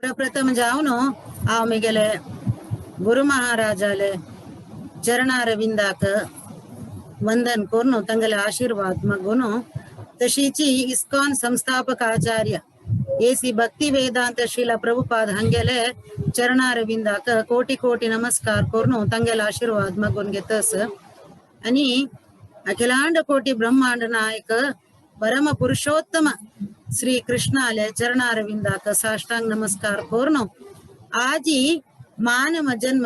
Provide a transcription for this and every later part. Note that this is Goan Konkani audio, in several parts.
प्रथम जावन हांव म्हगेले गुरु महाराजाले चरणारविंदाक वंदन करून तांगेले आशीर्वाद मागून, तशीची इस्कॉन संस्थापक आचार्य एसी भक्ती वेदांत श्रील प्रभुपाद हांगेले चरणारविंदाक कोटी कोटी नमस्कार करून तांगेले आशीर्वाद मागून घेतस. आणि अखिलांड कोटी ब्रह्मांड नायक परम पुरुषोत्तम श्री कृष्णाले चरणारविंदाक साष्टांग नमस्कार करून आजी मानव जन्म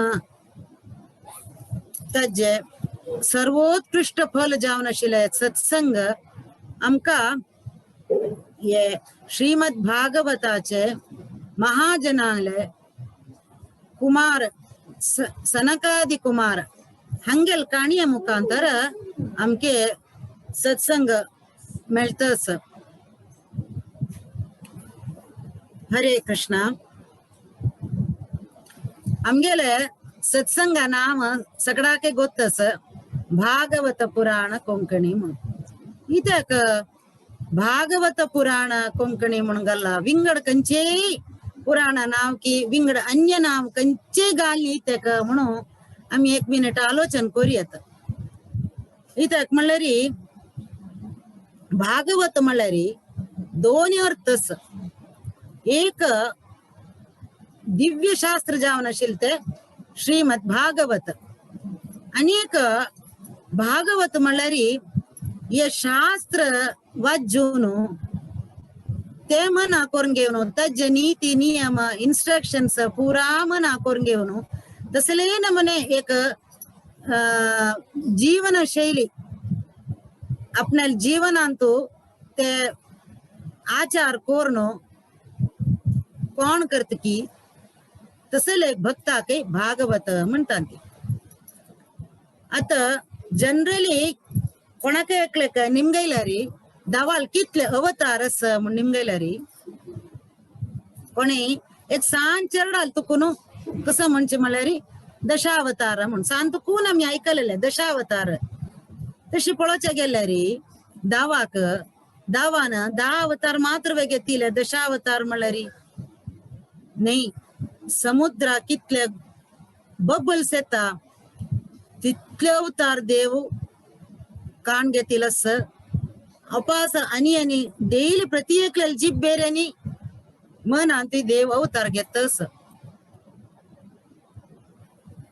तज्जे सर्वोत्कृष्ट फल जावन आशिल्ले सत्संग आमकां हे श्रीमद भागवताचे महाजनाले कुमार सनकादि कुमार हांगेल काणये मुखांतर आमके सत्संग मेळतस. हरे कृष्णा. आमगेले सत्संग नाम सगळाके गोत्तस भागवत पुराण कोंकणी म्हणून. इत्याक भागवत पुराण कोंकणी म्हणून गल्ला विंगड कंचेय पुराण नाव की विंगड अन्य नाव कंचे घालनी इत्याक म्हणून आमी एक मिनिट आलोचन करूयात. इत्याक म्हणल्यार भागवत म्हणल्यार दोन अर्थस. एक दिव्य शास्त्र जावन आशिल्लें ते श्रीमद भागवत आनी एक भागवत म्हणल्यार हे शास्त्र वाजून ते मना करून घेवन ताजे नीती नियम इन्स्ट्रक्शन्स पुरा मना करून घेवन तसले नमने एक जीवन शैली आपल्या जीवनांतू ते आचार करून कोण करत की तसले भक्ताके भागवत म्हणतात. आता जनरली कोणाक एकले निमगयल्यारी दावाल कितले अवतार आसा म्हूण निमगयल्यारी कोणी एक सान चेरडाल तुकून कसं म्हणचे म्हणल्यार दशावतार म्हूण सान तुकून आमी आयकलेले दशावतार. तशी पळोवच्या गेल्यारी दावाक दावान 10 अवतार मात्र वे घेतिले दशावतार म्हणल्यार न्ही. समुद्रा कितले बबल्स येता तितले अवतार देव काण घेतील अस अपास आनी आनी डेली प्रति एकल्याला जीभ बेऱ्यांनी मनान ती देव अवतार घेतस.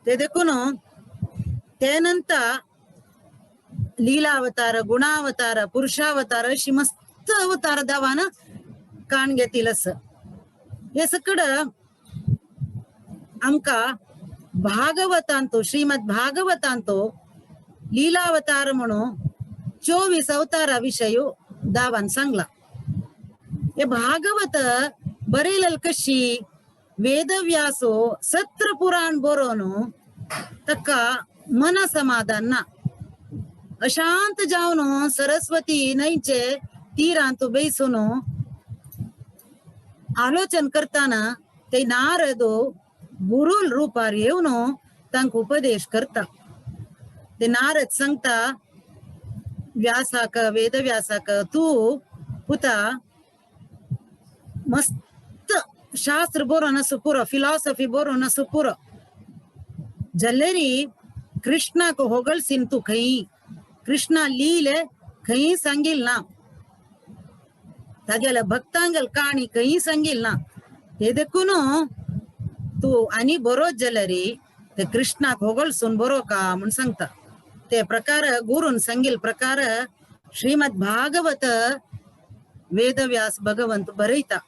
ते देखून ते नंतर लीलावतार गुणावतार पुरुषावतार अशी मस्त अवतार दावान काण घेतील अस. हे सगळं आमकां भागवतांतो श्रीमद भागवतांतो लीलावतार म्हणून 24 अवतारा विषय दावान सांगला. हे भागवत बरयलेल कशी वेदव्यासो सत्र पुराण बरोवन ताका मन समाधान ना. अशांत जावन सरस्वती न्हंयचे तीरांत बेसून आलोचन करताना ते नारद गुरुल रूपार येवन तांकां उपदेश करता. ते नारद सांगता व्यासाक वेदव्यासाक तूं पुता मस्त शास्त्र बरोवन आसूं पुरो फिलॉसॉफी बरोवन आसूं पुरो जाल्यारी कृष्णाक होगळसीन तूं खंय कृष्णा लिहिले खंय सांगील ना तागेल्या भक्तांगेल काणी खंय सांगील ना. ते देखून तूं आनी बरोच जाल्यारी ते कृष्णाक होगळसून बरो का म्हूण सांगता. ते प्रकार गुरून सांगील प्रकार श्रीमद भागवत वेदव्यास भगवंत बरयता.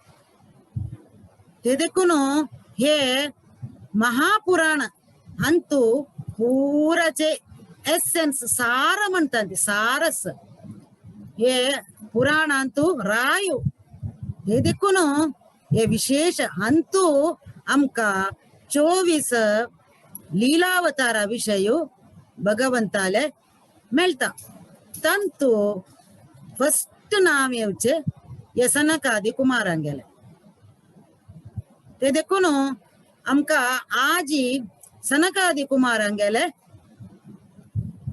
ते देखून हे महापुराण अंतू पुराचे एसेन्स सार म्हणतात सारस हे पुराणांतू रायू. हे देखून हे विशेष अंतू आमकां 24 लीलावतारा विशय भगवंताले मेळटा. तांतू फस्ट नांव येवचे हे सनकादि कुमारांगेले. ते देखून आमकां आजी सनकादि कुमारांगेले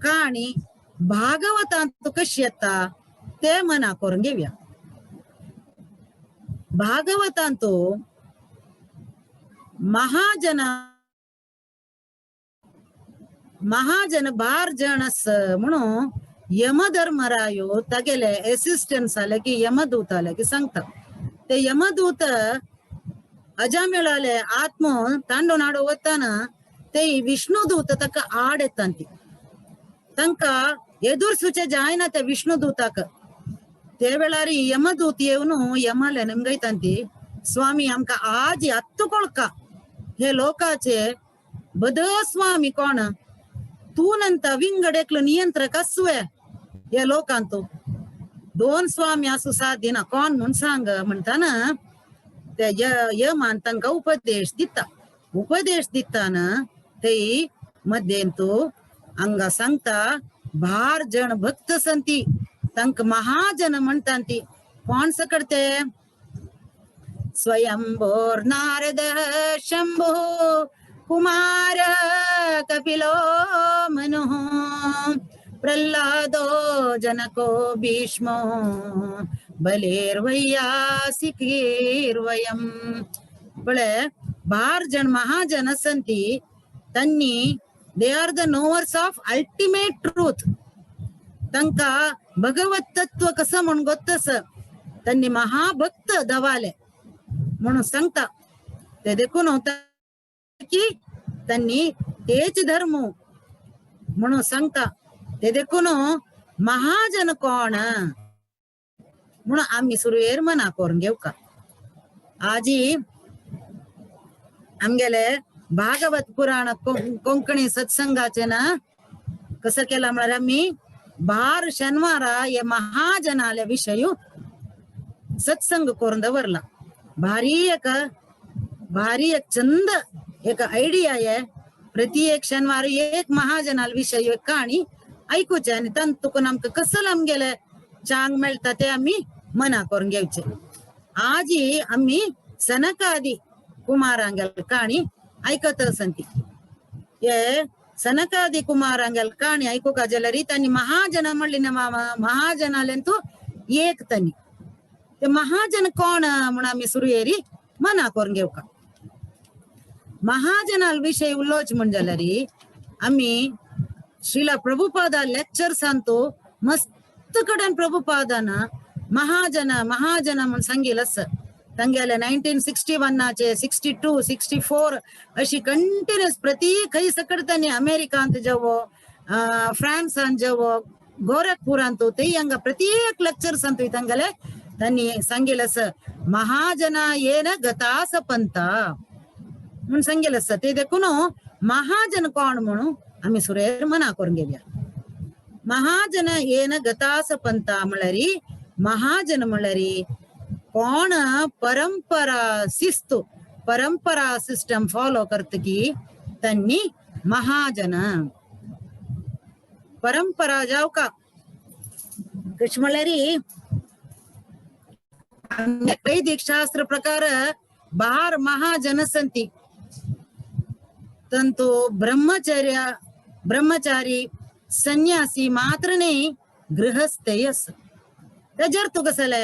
काणी भागवतांत कशी येता ते मना करून घेवया. भागवतांत महाजन महाजन बार जण आस म्हणून यमधर्मरायो तागेले एसिस्टंट्स आले की यमदूत आले की सांगता. ते यमदूत अजामेळाले आत्म तांडो नाडो वताना ते विष्णुदूत ताका आड येतांती. तांकां एदुरसुचे जायना ते विष्णुदूताक. ते वेळार यमदूत येवन यमाले निमगयतांती, स्वामी आमकां आज अत्तु कोळका हे लोकाचे बद स्वामी कोण तूं नंतर विंगड एकलो नियंत्रक आसुये ह्या लोकांतू. दोन स्वामी आसूं साथ दिना कोण म्हूण सांग म्हणटाना ते यमान तांकां उपदेश दिता. उपदेश दिताना ते मध्येंतू हांगा सांगता भार जण भक्त संती तांकां महाजन म्हणटांती. कोण सकड ते? स्वयंभोर नारद शंभो कुमार कपिलो मनुः प्रह्लादो जनको भीष्मो बलेर्वैयासिकीर्वयम्. पळय बार जण महाजन संती तांणी they are the knowers of ultimate truth. तांकां भगवत तत्व कसं म्हूण गोत्तस तांणी महाभक्त दवाले म्हणून सांगता. ते देखून की त्यांनी तेच धर्म म्हणून सांगता. ते देखून महाजन कोण म्हणून आम्ही सुरवेर मना करून घेवका. आजी आमगेले भागवत पुराण कोंकणी सत्संगाचे ना कसं केला म्हळ्यार आमी बार शनिवारा हे महाजनाले विशय सत्संग करून दवरला. भारी एक भारी एक चंद एक आयडिया आहे. प्रति एक शनिवार एक महाजनाल विशय एक कहाणी ऐकूचे आनी तांतून आमकां कसं आमगेले चांग मेळटा ते आमी मना करून घेवचे. आजी आमी सनकादी कुमारांगेल कहाणी ऐकत संती. हे सनकादी कुमारांगेल कहाणी ऐकूका जाल्यार तांणी महाजन म्हणली ना महाजनालेंतू एक तांणी. ते महाजन कोण म्हूण आमी सुरवेरी मना करून घेवका. महाजनाल विशय उलोवचें म्हण जाल्यार आमी श्रीला प्रभुपादा लेक्चर्स अंतू मस्त कडेन प्रभुपादान महाजन महाजन म्हूण सांगिल आसा. तांगेले 1961 62 64 अशी कंटिन्युअस प्रति खंय सकड तांणी अमेरिकांत जावो फ्रांसांत जावो गोरखपुरांत ते हांगा प्रत्येक लेक्चर्स अंतू तांगेले तांणी सांगिल आसा महाजन येन गतास पंता म्हूण सांगिल आसा. ते देखून महाजन कोण म्हणून आमी सुरेर मना करून घेवया. महाजन येन गतास पंता म्हळ्यार महाजन म्हळ्यार कोण परंपरा शिस्तू परंपरा सिस्टम फॉलो करत की त्यांनी महाजन परंपरा जाव का. कशें म्हळ्यार वैदिक शास्त्र प्रकार बार महाजन संती. तंतु ब्रह्मचर्य ब्रह्मचारी संन्यासी मात्र न्ही गृहस्थय आसा. तेजेर तूं कसले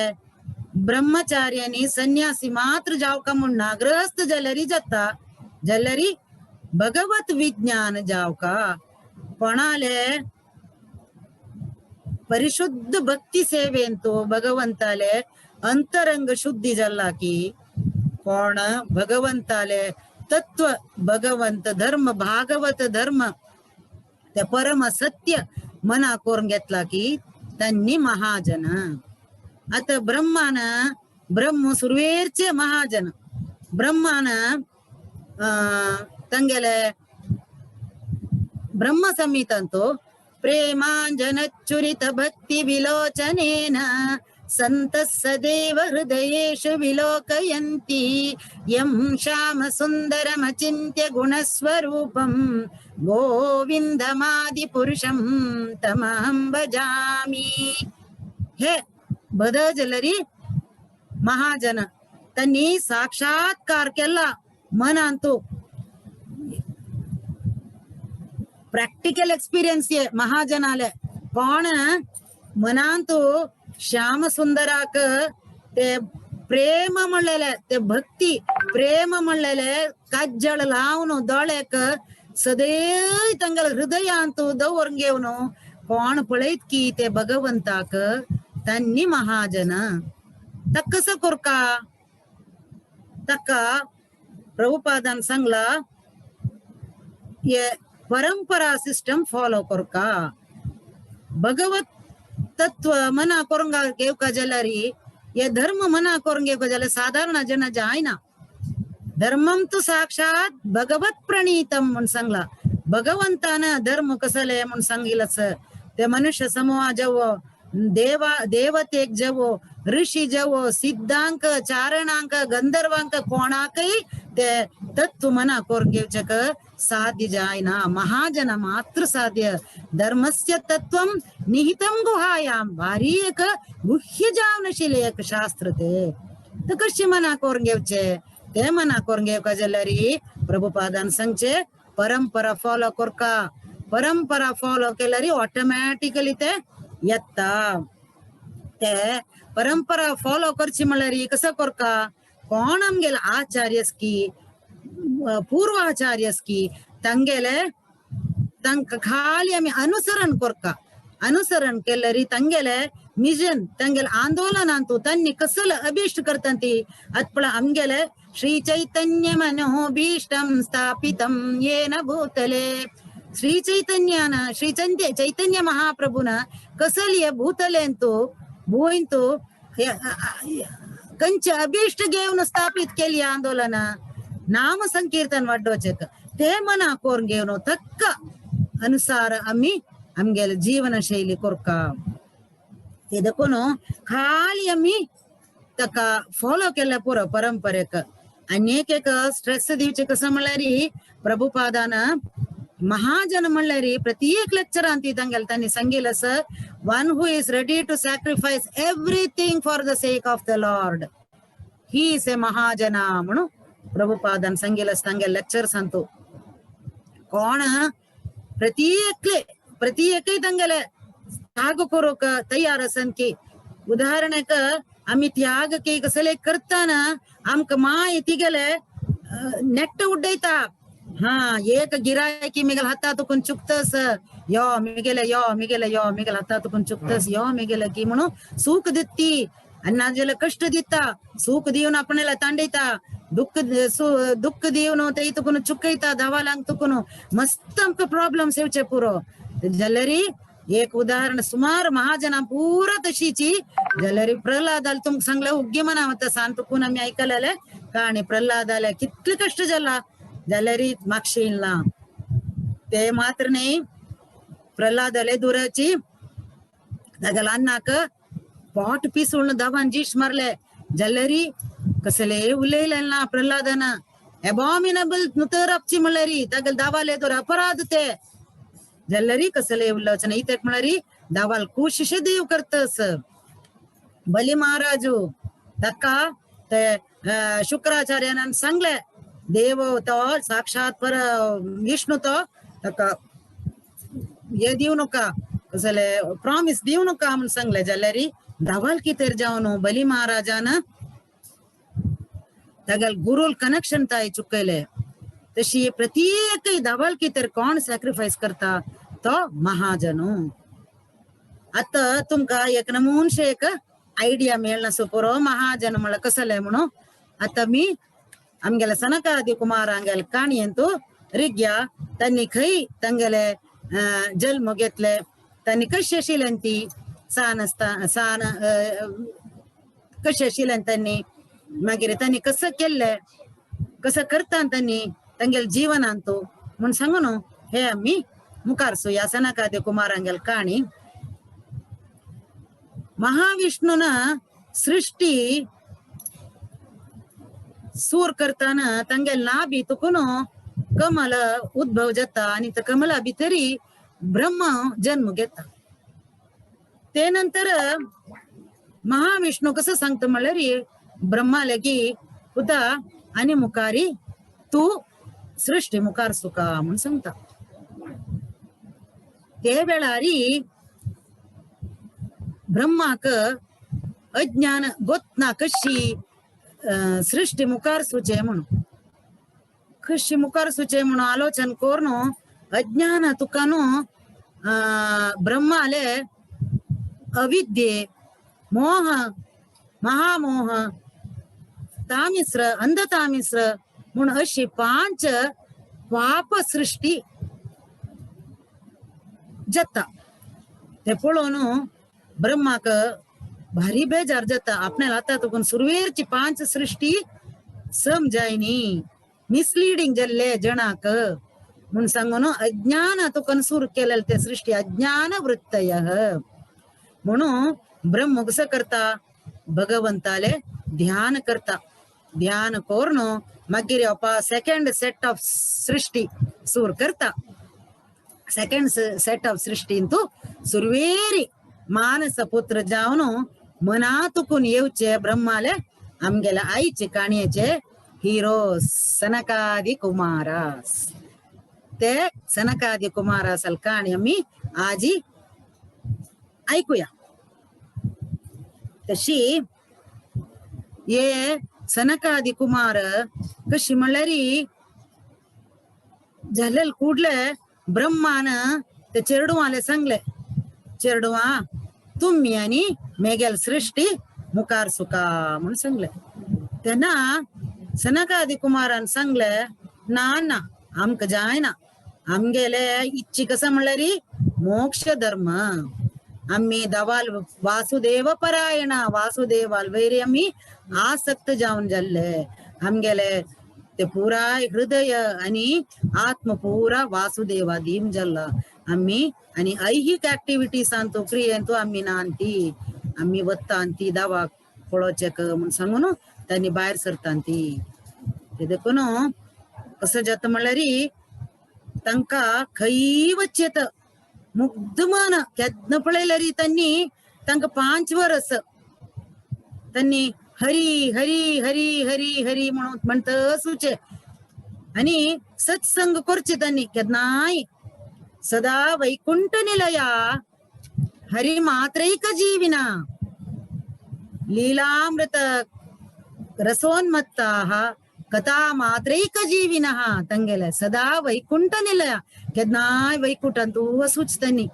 ब्रह्मचारी आनी संन्यासी मात्र जावका म्हूण ना, गृहस्थ जाल्यार जाता जाल्यार भगवत विज्ञान जावका कोणाले परिशुद्ध भक्ती सेवेंतु भगवंताले अंतरंग शुद्धी जाला की कोण भगवंताले तत्व भगवंत धर्म भागवत धर्म ते परम सत्य मना करून घेतला की त्यांनी महाजन. आता ब्रह्मान ब्रह्म सुरवेरचे महाजन ब्रह्मान तांगेले ब्रह्म संहितांतो प्रेमांजनच्चुरित भक्ती विलोचनेन संतः सदैव हृदयेषु विलोकयन्ति यं श्याम सुन्दरमचिन्त्य गुणस्वरूपं गोविन्दमादिपुरुषं तमहं भजामि. हे बदजलरी महाजन त्यांनी साक्षात्कार केला मनांतू प्रॅक्टिकल एक्सपिरियन्स ये महाजनाले कोण मनांतू श्याम सुंदराक ते प्रेम म्हणलेले ते भक्ती प्रेम म्हणलेले काज्जळ लावन दोळ्याक सदैव तांगेले हृदयांत दवरून घेवन कोण पळयत की ते भगवंताक तांनी महाजन. ताका कसो करका? ताका प्रभुपादान सांगला हे परंपरा सिस्टम फॉलो करका. भगवत तत्व मना करूंक घेवका जाल्यार हे धर्म मना करूंक घेवका जाल्यार साधारण जन जायना. धर्मम तु साक्षात भगवत प्रणीतम म्हूण सांगला. भगवंतान धर्म कसले म्हूण सांगिलच. ते मनुष्य समूह जवो देवा देवतेक जवो ऋषी जवो सिद्धांक चारणांक गंधर्वांक कोणाकय ते तत्व मना करून घेवचेक साध्य जायना. महाजन मात्र साध्य. धर्मस्य तत्वं निहितं गुहायां. भारी एक गुह्य जावन आशिल्लें एक शास्त्र ते. ते कशें मना करून घेवचे? ते मना करून घेवका जाल्यार प्रभुपादान सांगचे परंपरा फॉलो करका. परंपरा फॉलो केल्यार ऑटोमॅटिकली ते येता. ते परंपरा फॉलो करची म्हणल्यार कसो करका? कोण आमगेले आचार्यस की पूर्वाचार्यस की तांगेले तांकां खाली आमी अनुसरण करका. अनुसरण केल्यार तांगेले मिजन तांगेले आंदोलनांतू तांणी कसले अभिष्ट करता ती आत आमगेले श्री चैतन्य मनोभीष्टं स्थापितं येन भूतले. श्री चैतन्यान श्री चैतन्य महाप्रभुन कसली भूतलेंतू भूंयंतू कंच अभीष्ट घेवन स्थापित केली आंदोलन नाम संकीर्तन वाडोवचेक ते मना करून घेवन तक्क अनुसार आमी आमगेले जीवन शैली करका. ते देखून खाली आमी ताका फॉलो केल्या पुरो परंपरेक. आनी एक एक स्ट्रेस दिवचे कसं म्हणल्यार प्रभुपादान महाजन म्हणल्यार प्रत्येक लेक्चरान ती तांगेले तांणी सांगिल्लें sir one who is ready to sacrifice everything for the sake of the lord he is a mahajana म्हणून प्रभुपादान सांगिल्लें तांगेले लेक्चर्स अंतू. कोण प्रत्येकले प्रत्येकय तांगेले त्याग करूंक तयार आसन की उदाहरणाक आमी त्याग की कसले करताना आमकां माय तिगेले नेट्ट उड्डयता. हा एक गिरायकी मिगेल हाता तुकून चुकतस यो मिगेले यो मिगेले यो मिगेल हाता तुकून चुकतस यो मिगेले की म्हणून सुख दित्ती आनी नाजाल्यार कश्ट दिता. सुख दिवन आपणाला तांडयता. दुःख दुःख दिवन ते तुकून चुकयता धावालांक तुकून मस्त आमकां प्रॉब्लम्स येवचे पुरो. जाल्यार एक उदाहरण सुमार महाजना पुरा तशीची. जाल्यार प्रल्हादाल तुमकां सांगले उग्गी मना वता सान तुकून आमी आयकलेले काणी प्रल्हादाले कितले कश्ट जाला जाल्यार मागशे येयला. ते मात्र न्ही प्रल्हादाले दुराची तागेल्या अन्नाक पोट पिसोवन दवान जीश मारले. जाल्यार कसले उलयले ना प्रल्हादान एबॉमिनेबल नुतर आपची म्हणल्यार तागेले दावाले दोर अपराध ते. जाल्यार कसले उलोवचें ना इत्याक म्हणल्यार दावाल कोशिश देव करतस. बली महाराजू ताका ते शुक्राचार्यान सांगले देव तो साक्षात पर विष्णु तो ताका हे दिवं नका कसले प्रॉमिस दिवं नका म्हूण सांगले. जाल्यार धावाल कितें जावन बली महाराजान तागेले गुरूल कनेक्शन ताय चुकयले. तशी प्रत्येक धावाल कितें कोण सॅक्रिफायस करता तो महाजनू. आतां तुमकां एक नमूनशे एक आयडिया मेळना पुरो महाजन म्हणल्यार कसले म्हणून. आतां मी आमगेले सनकादि कुमारांगेले काणयेंतू रिग्या तांणी खंय तांगेले जल्म घेतले तांणी कशें आशिल्लें ती सान आसता सान कशें आशिल्लें तांणी मागीर तांणी कसं केल्लें कसं करता तांणी तांगेले जिवनांतू म्हूण सांगू न्हू. हे आमी मुखार सुया सनकादि कुमारांगेले काणी. महाविष्णून सृष्टी सूर करताना तांगेले नाभी तुकून कमल उद्भव जाता आनी त्या कमला भितरी ब्रह्म जन्म घेता. ते नंतर महाविष्णू कसं सांगता म्हणल्यार ब्रह्माले की पुता आनी मुखारी तूं सृष्टी मुखार सुका म्हूण सांगता. ते वेळारी ब्रह्माक अज्ञान गोतना कशी सृष्टी मुखार सुचे म्हणून कशी मुखार सुचे म्हणून आलोचन करून अज्ञान तुका न्हू ब्रह्माले अविद्ये मोह महामोह तामिस्र अंधतामिस्र म्हूण अशी 5 पाप सृष्टी जाता. ते पळोवन ब्रह्माक भारी बेजार जाता. आपल्याला आतां तुका सुरवेरची 5 सृष्टी समजायनी मिसलिडींग जाल्ले जणाक म्हूण सांगून अज्ञान तुका सुरू केलेले ते सृष्टी अज्ञान वृत्तय म्हणून ब्रह्म कसं करता भगवंताले ध्यान करता. ध्यान करून मागीर अपा सेकंड सेट ऑफ सृष्टी सूर करता. सेकंड सेट ऑफ सृष्टींतू सुरवेरी मानस पुत्र जावन मनातुकून येवचे ब्रह्माले आमगेले आईचे काणयेचे हिरो सनकादी कुमारास. ते सनकादी कुमारासल काणी आमी आजी ऐकूया. तशी ये सनकादी कुमार कशी म्हणल्यार जालेल कुडले ब्रह्मान ते चेरडुवाले सांगले, चेरडुवा तुम्ही आणि मेगेल सृष्टी मुखार सुका म्हणून सांगले. तेन्ना सनकादी कुमारान सांगले ना ना आमकां जायना, आमगेले इच्छी कसं म्हणल्यार मोक्ष धर्म, आम्ही दवाल वासुदेव परायण वासुदेवाल वैरी आम्ही आसक्त जावन जाल्ले, आमगेले ते पुराय हृदय आणि आत्म पुरा वासुदेवाधीन जाल्ला आम्ही आणि ऐहिक ऍक्टिव्हिटीजांतू क्रियेंतू आम्ही नांती आम्ही वत्तांती दावा पळोवचें म्हूण सांगून तांणी भायर सरतांती. ते देखून कसं जाता म्हणल्यार तांकां खंय वचचें मुग्ध मन केन्ना पळयल्यार तांणी तांकां 5 वर्स तांणी हरी हरी हरी हरी हरी म्हणून म्हणतच आणि सत्संग करचे तांणी केन्नाय सदा वैकुंठ निलया हरी मात्रैक जीविना लीलामृत रसोन्मत्ताः कथा मात्रैक जीविनः तंगेले सदा वैकुंठ निलया केन्नाय वैकुंठांतू वसूच तांणी.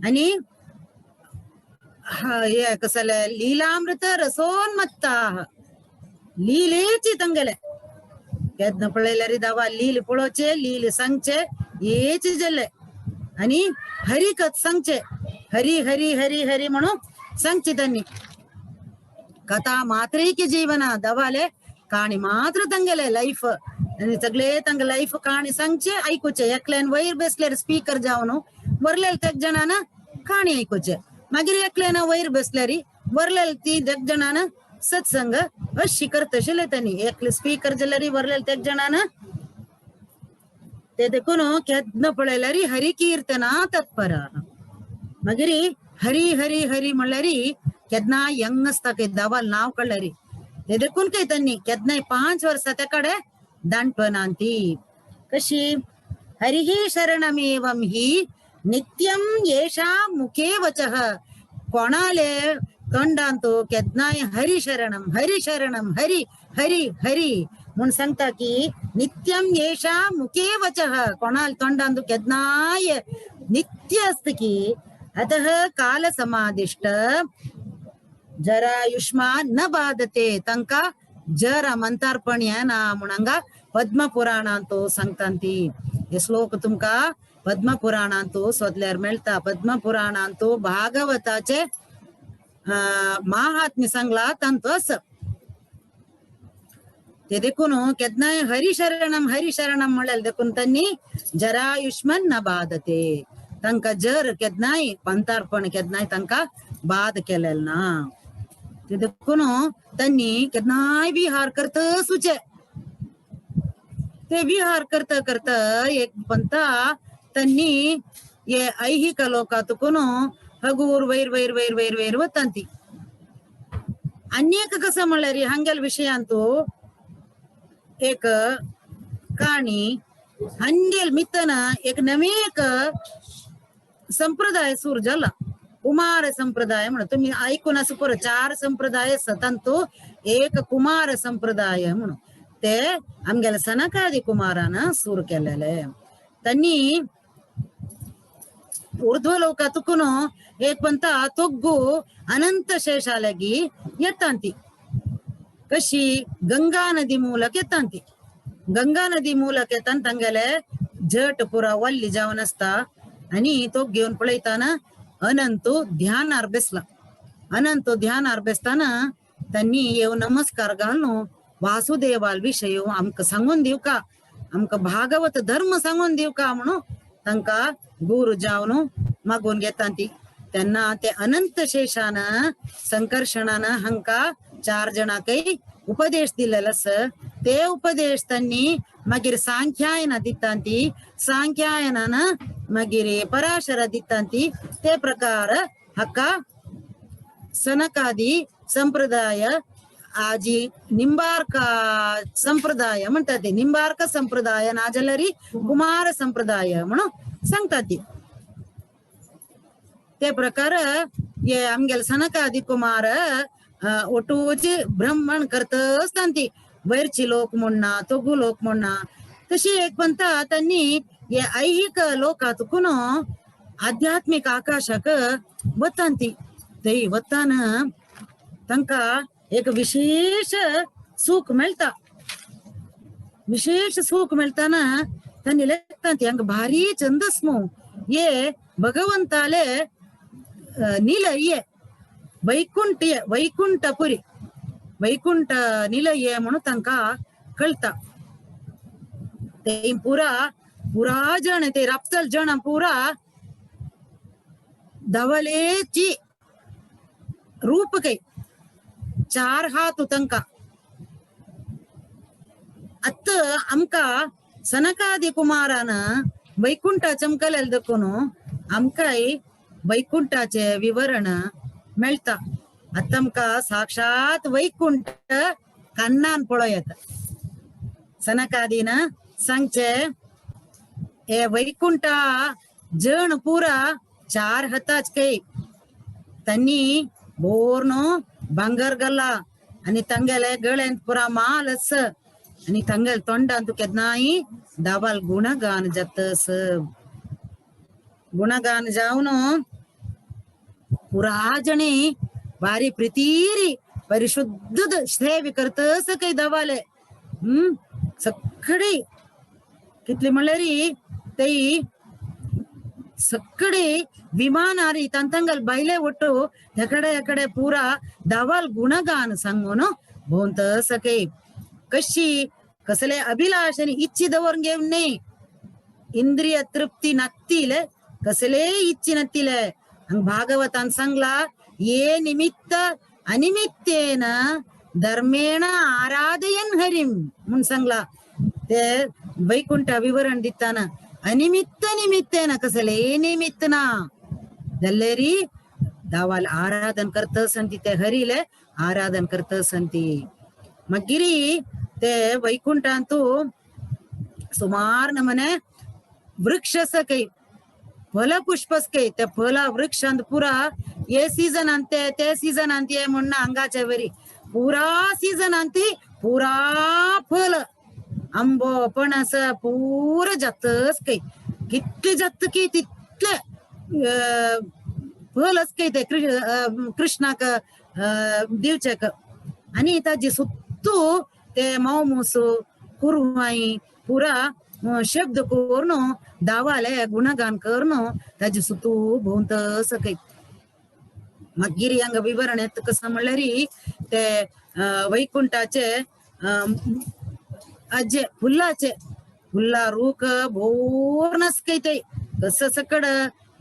आणि हे कसले लीलामृत रसोन्मत्ताः लीलेची तंगेले केन्ना पळयल्यार दावा लील पळोवचे लील सांगचे हेच जाल्ले आणि हरी कथ सांगचे हरी हरी हरी हरी म्हणून सांगचे त्यांनी. कथा मात्रैक जीवना दवाले काणी मात्र तंगेले लायफ आणि सगळे तांगे लायफ काणी सांगचे आयकुचे. एकल्यान वयर बसल्यार स्पीकर जावन वरलेले तेग जाणान काणी आयकुचे, मागीर एकल्यान वयर बसल्यार वरलेले ती देग जाणान सत्संग अशी करतशिले त्यांनी. एकले स्पीकर जाल्यार वरलेले तेग जाणान ते देखून केन्ना पळयल्यार हरी कीर्तना तत्पर. मागीर हरी हरी हरी म्हणल्यार केन्ना यंग आसता खंय दावाल नांव कळ्ळ्यार ते देखून खंय त्यांनी केन्नाय 5 वर्सां त्या कडेन दांडपणान ती कशी हरिः शरणमेवं हि नित्यं येषा मुखे वचः कोणाले तोंडांतू केन्नाय हरी शरणम हरी शरणम हरी हरी हरी म्हूण सांगता की नित्यं येषा मुखे वचः कोणाल तोंडांतू केन्नाय नित्य आसता की अतः काल समादिष्ट जरायुष्मान न बाधते तांकां जरा मंतार्पण येना म्हूण हांगा पद्मपुराणांतू सांगता. हे श्लोक तुमकां पद्मपुराणांतू सोदल्यार मेळटा. पद्मपुराणांतू भागवताचे महात्म्य सांगला तांतू आसा. ते देखून केन्नाय हरी शरणम हरी शरणम म्हणल्यार देखून तांणी जरायुष्मान न बाधते तांकां जर केन्नाय पंतार्पण केन्नाय तांकां बाद केलेल ना. ते देखून तांणी केन्नाय विहार करता सुचे ते विहार करता करता एक पंता त्यांनी हे ऐहिक लोकातून हगूर वैर वैर वैर वैर वैर वतांती. अन्येक कसं म्हणल्यार हांगेल विशयांतू एक काणी हंगेल मितन एक नवे एक संप्रदाय सुरू झाला कुमार संप्रदाय म्हणून. तुम्ही ऐकून असं पुरं 4 संप्रदाय असतात. तो एक कुमार संप्रदाय म्हणून ते आमगेले सनकादी कुमारान सुरू केलेले. त्यांनी ऊर्ध्व लोकातुकून एक पंत ತೊಗ್ಗು ಅನಂತ ಶೇಷಾಲಗಿ ಎತ್ತಾಂತಿ. ಕಶಿ ಗಂಗಾ ನದಿ ಮೂಲಕ ಎತ್ತಾಂತಿ. गंगा नदी ಮೂಲಕ येतान तांगेले जट पुरा वल्ली जावन आसता आनी तो घेवन पळयताना अनंत ध्यानार बेसला. अनंत ध्यानार बेसताना त्यांनी येवन नमस्कार घालून वासुदेवाल विशय आमकां सांगून दिवका, आमकां भागवत धर्म सांगून दिवका म्हणून तांकां गुरु जावन मागून घेता ती. तेन्ना ते अनंत शेषान संकर्षणान हांकां चार जणांकय उपदेश दिलेलो आसा. ते उपदेश त्यांनी मागीर सांख्यायना दिता ती, सांख्यायनान मागीर पराशर दिता ती. ते प्रकार हाका सनकादी संप्रदाय आजी निंबार्क संप्रदाय म्हणतात ते. निंबार्क संप्रदाय नाजाल्यार कुमार संप्रदाय म्हणून सांगतात ती. ते प्रकार हे आमगेले सनकादी कुमार ಒಟ್ಟೂಚಿ ಬ್ರಹ್ಮण करतच ती वैरची लोक म्हणना तोगू लोक म्हणना. तशी एक पंता त्यांनी हे ऐहिक लोकातून आध्यात्मिक आकाशाक वतांती. थंय वतान तांकां एक विशेष सुख मेळटा. विशेष सुख मेळटाना त्यांनी लेखता ती हांगा भारी चंदस्मू ये भगवंताले निलय वैकुंठ वैकुंठपुरी वैकुंठ निलय म्हणून तांकां कळटा. ते पुरा पुरा जण ते रापतल जण पुरा धवलेची रूप काही चार हात तांकां. आत्त आमकां सनकादी कुमारान वैकुंठ चमकलेल देखून आमकांय वैकुंठाचे विवरण मेळटा. आतां आमकां साक्षात वैकुंठ कन्नान पळोवं येता. सनकादीन सांगचे हे वैकुंठा जण पुरा चार हाताच काही त्यांनी बोर्न भांगर गल्ला आणि तांगेले गळ्यांत पुरा माल आस आणि तांगेले तोंडांत केन्नाय दावाल गुणगान जातस. गुणगान जावन पुरा जणी भारी प्रितीरी परिशुद्ध सेवे करतस काही दवाले. सगळी कितली म्हणल्यार तई सगळे विमानारी तांतंगल बायले ಒಟ್ಟು ಎಕಡೆ ಎಕಡೆ ಪೂರಾ दवाल गुणगान सांगून भोंवत सके. कशी कसले अभिलाष आणि इच्छी दवरून घेवन न्ही, इंद्रिय तृप्ती नत्तील कसले इच्छी नत्तील. हांगा भागवतान सांगला ये निमित्त अनिमित्तेन धर्मेण आराधयन हरिम म्हूण सांगला. ते वैकुंठ विवरण दिताना अनिमित्त निमित्तेन कसले निमित्त ना जाल्यारी दावाल आराधन करतस ती ते हरीले आराधन करतस ती. मागीर ते वैकुंठांतू सुमार नमने वृक्ष काही फल पुष्पस काही त्या फला वृक्षांत पुरा हे सीजन आणते ते सीजन आणते म्हणून अंगाच्या वरी पुरा सीजन आणती पुरा फल आंबो पणस पुरा जातच काही कितले जात की तितले फलच काही ते कृष्णाक दिवचेक. आणि ताजी सुत्तू ते मावमूस कुरवाई पुरा शब्द करून दावाले गुणगान करून ताजी सुतू भोंवत काही. मागीर हांगा विवरण येता कसं म्हणल्यार ते वैकुंठाचे अजे फुलाचे फुल्ला रूख भोर काही ते कसं सकड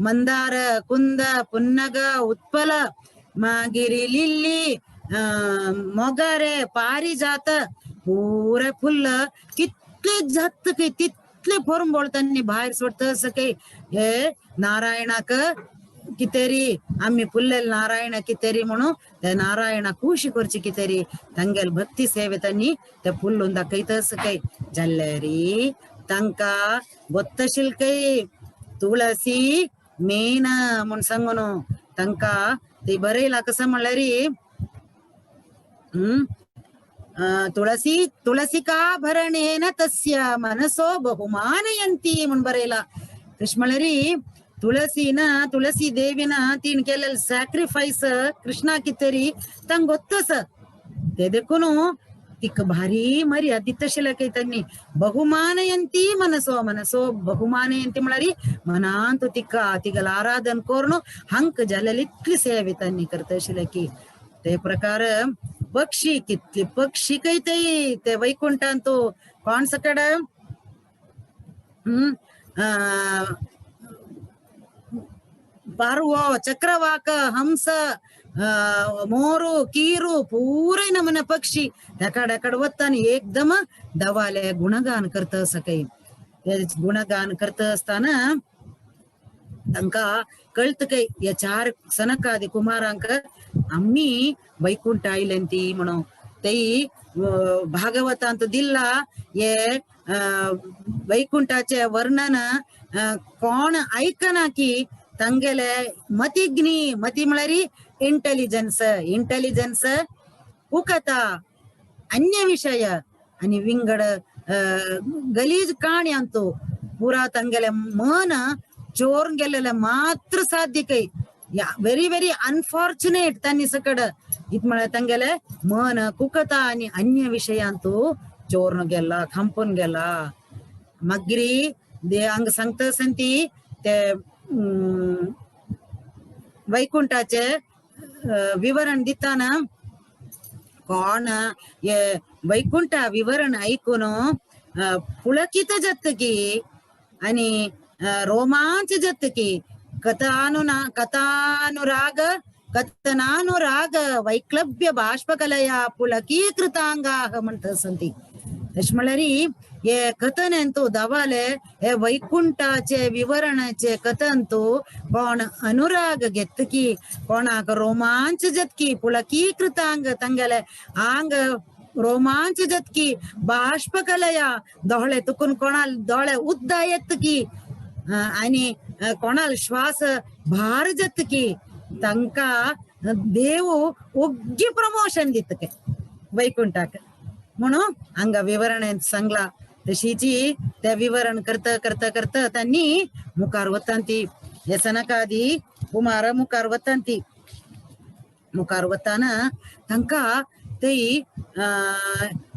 मंदार कुंद पुन्नग उत्पल मागीर लिल्ली मोगारे पारिजात पुरे फुल्ल कितले जात काही तितले फोरंबोळ त्यांनी भायर सोडत काही. हे नारायणाक कितेरी आम्ही फुल्लेल नारायण कितेरी म्हणून त्या नारायणा खुशी करची कितेरी तांगेल भक्ती सेवे त्यांनी त्या फुल्लून दाखयतस काही. जाल्यारी तांकां गोत्तशील काही तुळसी मेन म्हूण सांगून तांकां ती बरयला कसं म्हणल्यार तुळसी तुळसिकाभरणेन तस्य मनसो बहुमानयंती म्हूण बरयला. तशें म्हळ्यार तुळसीन तुळसी देवीन तीन केलेले सॅक्रिफायस कृष्णा कितरी तांक गोत्तस ते देखून तिका भारी मर्याद दितशिले काय त्यांनी. बहुमानयंती मनसो मनसो बहुमानयंती म्हळ्यार मनांत तिका तिगल आराधन करून हंक जालेली इतली सेवे त्यांनी करतशिले की ते प्रकार पक्षी कितले पक्षी काय ते ते वैकुंठांत कोण सकड पारवो चक्रवाक हंस मोरू कीरू पूरे नमन पक्षी एकाड एकाड वतान एकदम दवाले गुणगान करता सकाळी. गुणगान करता असताना तांकां कळत काय या चार सनकादी कुमारांक आम्ही वैकुंठ आयले ती म्हणून तेई भागवतांत दिल्ला हे वैकुंठाचे वर्णन कोण ऐकना की तांगेले मतिग्नी मती म्हळ्यार इंटेलिजन्स इंटेलिजन्स उकता अन्य विषय आणि विंगड गलीज काणी अंतु पुरा तांगेले मन चोरून गेलेले मात्र साध्य काय व्हेरी व्हेरी अनफॉर्च्युनेट त्यांनी सकड इत म्हळ्यार तांगेले मन कुकता आणि अन्य विषय अंतु चोरून गेला खंपून गेला. मागीर हांगा सांगता संती ते वैकुंठाचे विवरण दिताना कोण हे वैकुंठ विवरण ऐकून पुलकित जातकी आणि रोमांच जातकी कथानुराग कथनानुराग वैक्लव्य बाष्पकलया पुलकीकृतांगाः म्हणत संती. तशें म्हळ्यार हे कथन अंतू दवाले हे वैकुंठाचे विवरणाचे कथन तू कोण अनुराग घेतकी कोणाक रोमांच जातकी पुलकीकृतांग तांगेले आंग रोमांच जातकी बाष्पकलया दोळे तुकून कोणाल दोळे उद्दा येतकी आणि कोणाल श्वास भार जातकी तांकां देव ओग्गी प्रमोशन दितके वैकुंठाक म्हणून हांगा विवरण सांगला. तशीची त्या विवरण करता करता करता त्यांनी मुखार वतान ती हे सनकादी कुमार मुखार वतान ती मुखार वताना तांकां ते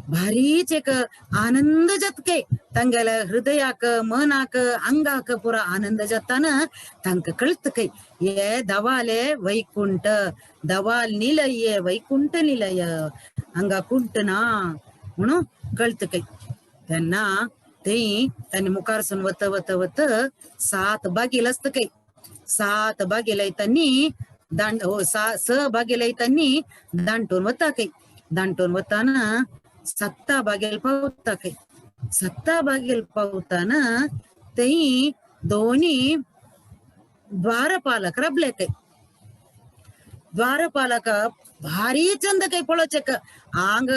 भारीच एक आनंद जातके तांगेले हृदयाक मनाक अंगाक पुरा आनंद जाताना तांकां कळतके हे दवाले वैकुंठ दवाल निलय वैकुंठ निलय हांगा कुंठ ना म्हणून कळतके. तेन्ना ते तांणी मुखारसून वत वत वत सात बागेल आसता काय सात बागेल त्यांनी दांड स बागेल त्यांनी दांटून वता काय दांटून वताना सत्ता बागेल पावता काय सत्ता बागेल पावताना ते दोन्ही द्वारपालक रबले काय द्वारपालक भारी चंद काय पळोवचेक आंग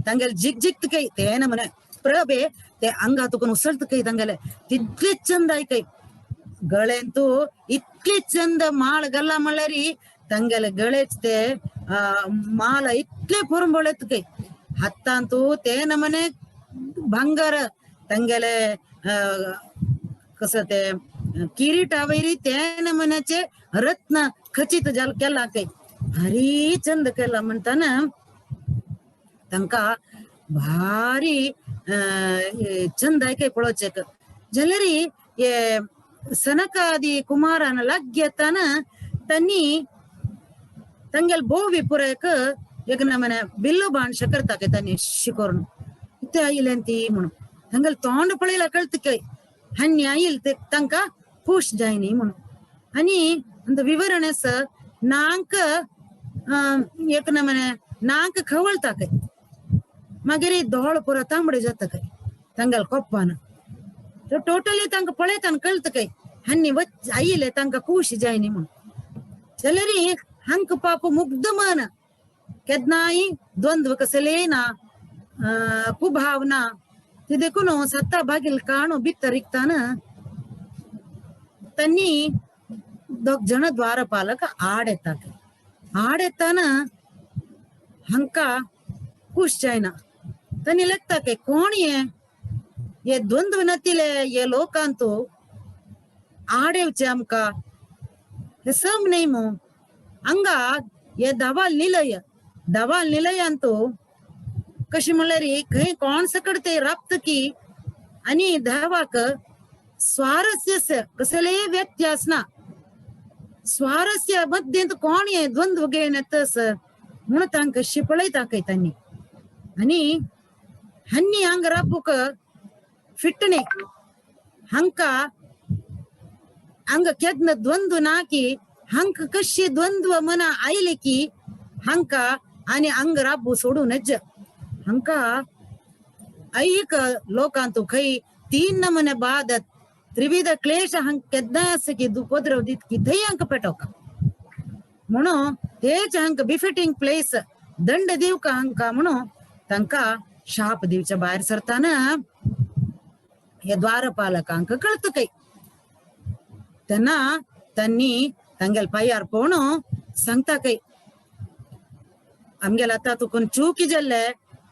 तांगेले जिग जिग काय ते नमने प्रभे ते अंगा तुकून उसळत काय तांगेले तितले चंद आयकय गळेंतू इतले चंद माळ गल्ला म्हणल्यार तांगेले गळेच ते माळ इतले पुरंबोळेत काय हातांतू ते नमने ಬಂಗಾರ तांगेले कसं ते किरीटावयरी ते नमन्याचे रत्न खचित जाल केला काय भारी चंद केला म्हणताना तांकां भारी चंद आयकय पळोवचेक जाल्यार हे सनकादी कुमारान लागीं येताना तांणी तांगेले भोव विपुरायक एक नमने बिल्lu बाण करता काय तांणी शिकोरून इथे आयिल्लें ती म्हणून तांगेले तोंड पळयला कळत काय हांणी आयल ते तांकां खूश जायनी म्हणून. आनी अंत विवरण आसा नाक एक नमने नाक खवळता काय मागीर दोळ पुरो तांबडे जाता काय तांगेले कोप्पान टोटली तांकां पळयताना कळत काय हांणी वच आयिल्ले तांकां खूश जायनी म्हणून. जाल्यार हांकां पाप मुग्ध मन केन्नाय द्वंद्व कसले ना कुभावना ते देखून सत्ता बागेल काणू भितर रिकताना त्यांनी दोग जण द्वारपालक आड येतात. आड येताना हांकां खूश जायना तांणी लागता की कोण हे हे द्वंद्व नातिले हे लोकांतू आडेवचे आमकां हे सम न्ही मू. हांगा हे धवाल निलय, धवाल निलयांतू कशी म्हणल्यार खंय कोण सकड ते राबत की आनी देवाक स्वारस्य कसलेय व्यत्यास ना. स्वारस्य मध्यंत कोण हे द्वंद्व घेवन येतस म्हणून तांकां शिपळयता खंय तांणी. आनी हन्नी हांगा राबूक फिट न्ही, हांकां हांगा केन्ना द्वंद्व ना की हांकां कशी द्वंद्व मना आयले की हांकां आनी हांगा राबू सोडूं नज. हांकां ऐक लोकांतू खंय तीन नमुने बाद त्रिविध क्लेश हांकां केन्नाय आसा की उपद्रव दित की थंय हांकां पेटोवका म्हणून तेच हांकां बिफिटींग प्लेस दंड दिवका हांकां म्हणून तांकां शाप दिवच्या भायर सरताना हे द्वारपालकांक कळत काय. तेन्ना तांणी तांगेले पांयार पळोवन सांगता काय आमगेले आतां तुकून चूकी जाल्ले,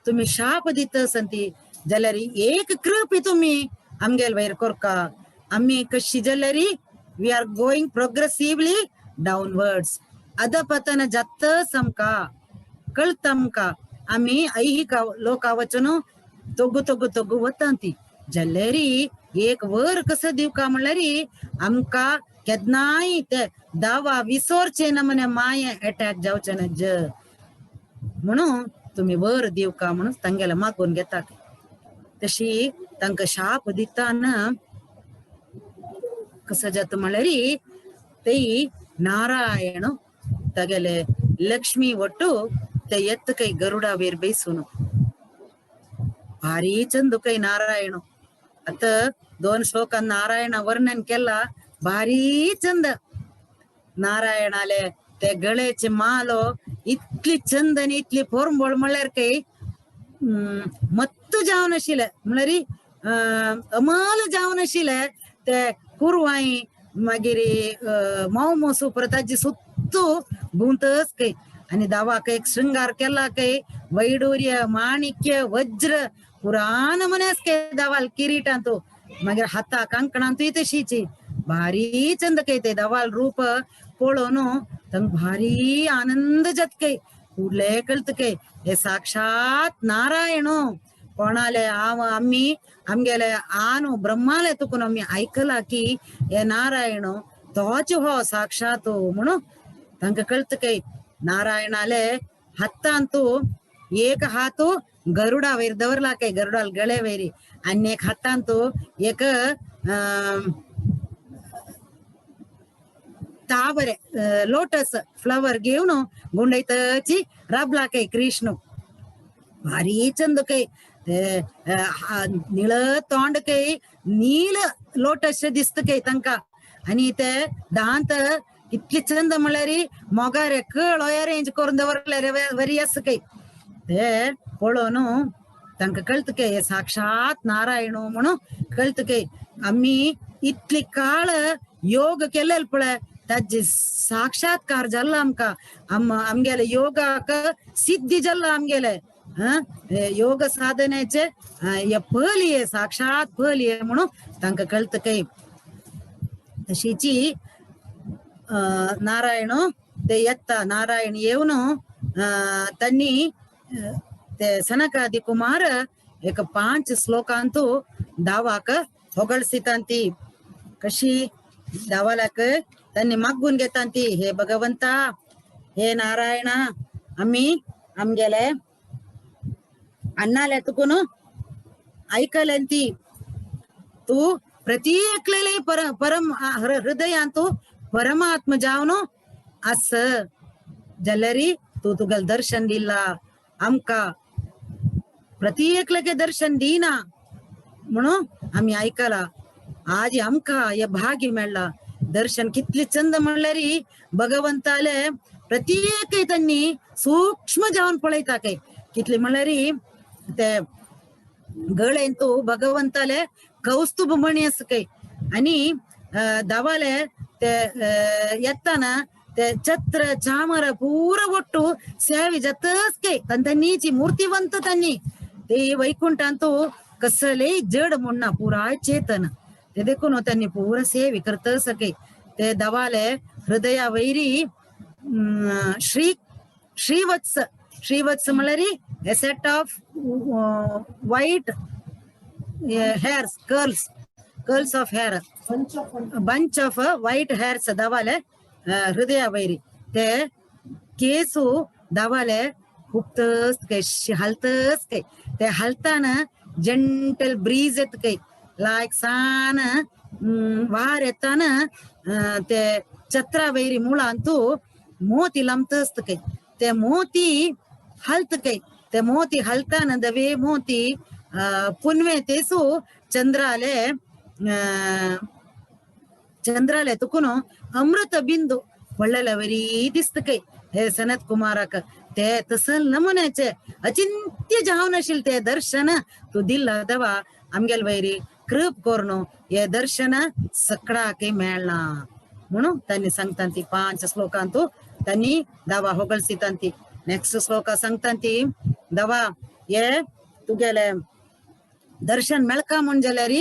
तुमी शाप दित संती जाल्यार एक कृपी तुमी आमगेले वयर कोरका. आमी कशी जाल्यार we are going progressively downwards, अधपतन जातच आमकां कळटा आमकां. आमी ऐहिक लोका वचून तोगू तोगू तोगू वता ती जाल्यार एक वर कसो दिवका म्हणल्यार आमकां केन्नाय ते दावा विसोरचे ना म्हणे माये एटॅक जावचे नज म्हणून तुमी वर दिवका म्हणून तांगेले मागून घेता. तशी तांकां शाप दिताना कसो जाता म्हणल्यार ते नारायण तागेले लक्ष्मी ಒಟ್ಟು ते ಎತ್ತ ಕೈ ಗರುಡ ವೇರ್ ಬೇಸುನು ಭಾರಿ ಚಂದ ಕೈ ನಾರಾಯಣ. ಅತ್ತ दोन श्लोक नारायण वर्णन केला भारी चंद. नारायणाले ते गळेचे मालो इतली चंद आनी इतली पोरंबोळ म्हणल्यार काय मत्त जावन आशिल्ले म्हणल्यार अमल जावन आशिल्ले ते कुरवाई मागीर मोव मोसू परत ताजी सुत्तू गुंतच काय. आनी दावाक एक शृंगार केला काय वैडूर्य माणिक्य वज्र पुराण मनेस काय दावाल किरीटांतू मागीर हाता कांकणांतूय तशीची भारी चंद काय ते दावाल रूप पळोवन तांकां भारी आनंद जात काय. कुडले कळत काय हे साक्षात नारायण कोणाले हांव आमी आमगेले आनु ब्रह्माले तुकून आमी आयकला की हे नारायण तोच हो साक्षात म्हणून तांकां कळत काय. नारायणाले हातांतू एक हातू गरुडा वयर दवरला काय गरुडाल गळे वयरी आनी एक हातांतू एक तावरे लोटस फ्लावर घेवन गुंडयतची राबला काय कृष्ण. भारी चंद काय निळ तोंड काय नील लोटस दिसत काय तांकां. आनी ते दांत इतले चंद म्हणल्यार मोगारे कळ अरेंज करून दवरले वरी आसा काय ते पळोवन तांकां कळत काय हे साक्षात नारायण म्हणून कळत काय. आमी इतली काळ योग केलेले पळय ताजे साक्षात्कार जाला आमकां. आमगेले योगाक सिद्धी जाला आमगेले योग साधनेचे हे फल हे साक्षात फल हे म्हणून तांकां कळत काय. तशीची नारायण ते येता नारायण येवन त्यांनी ते सनकादि कुमार एक 5 श्लोकांतू दावाक होगळसितांती. कशी दावालाक त्यांनी मागून घेतांती, हे भगवंता हे नारायण आमी आमगेले अण्णाले तुकून ऐकलेंती तू प्रत्येकलेले परम हृदयांतू परमात्म जावन आस जाल्यार तू तुगेले दर्शन दिला आमकां प्रत्येकलेके दर्शन दिना म्हणून आमी आयकला. आज आमकां हे भाग्य मेळ्ळा दर्शन कितले चंद म्हणल्यार भगवंताले प्रत्येक त्यांनी सूक्ष्म जावन पळयता काय कितले म्हणल्यार ते गळेंतू भगवंताले कौस्तुभ मणी आसा काय. आनी दावाले ते येताना ते छत्र चामर पूरा ಒಟ್ಟು ಸೇವೆ ಜತಸ್ ಕೈ ತಂತನೀಚಿ ಮೂರ್ತಿವಂತ ತನ್ನಿ ते वैकुंठांतू कसलेय जड म्हणना पुराय चेतन ते देखून त्यांनी पुरा सेवे करत सके ते दवाले हृदया वैरी श्री श्रीवत्स श्रीवत्स म्हळ्यार a set of white hairs curls curls of hair bunch of white hairs दवाले हृदया वैरी ते केसू दवाले हुपतच काय हालतच काय ते हालताना जेंटल ब्रीज येत काय लायक सान वार येताना ते छत्रा वैरी मुळांतू मोती लंबतच काय ते मोती हलत काय ते मोती हलताना दवे मोती पुनवे तेसू चंद्राले चंद्राले तुकून अमृत बिंदू पडलेले वरी दिसत काय हे सनत कुमाराक ते तसल नमुन्याचे अचिंत्य जावन ते दर्शन तू दिल्ला दवा आमगेल वैरी कृप कोरनो हे दर्शन सकडाके मेळना म्हणून त्यांनी सांगतान ती 5 श्लोकांतू त्यांनी दवा होगळसितांती. नेक्स्ट श्लोक सांगतान ती दवा हे तुगेले दर्शन मेळका म्हण जाल्यार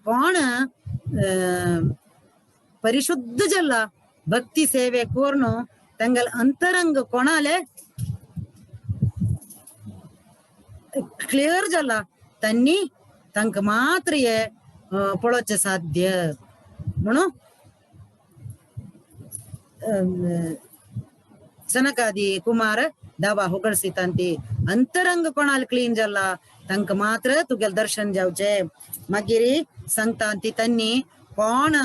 कोण परिशुद्ध जल्ला भक्ती सेवे कोर्नो ತಂಗಲ್ ಅಂತರಂಗ ಕೊಣಾಲೆ क्लियर जाला त्यांनी तांकां मात्र हे पळोवचें साध्य म्हणून सनकादी कुमार दावा होगळसितांती अंतरंग कोणाल क्लीन जाला तांकां मात्र तुगेल दर्शन जावचें. मागीर सांगता ती त्यांनी कोण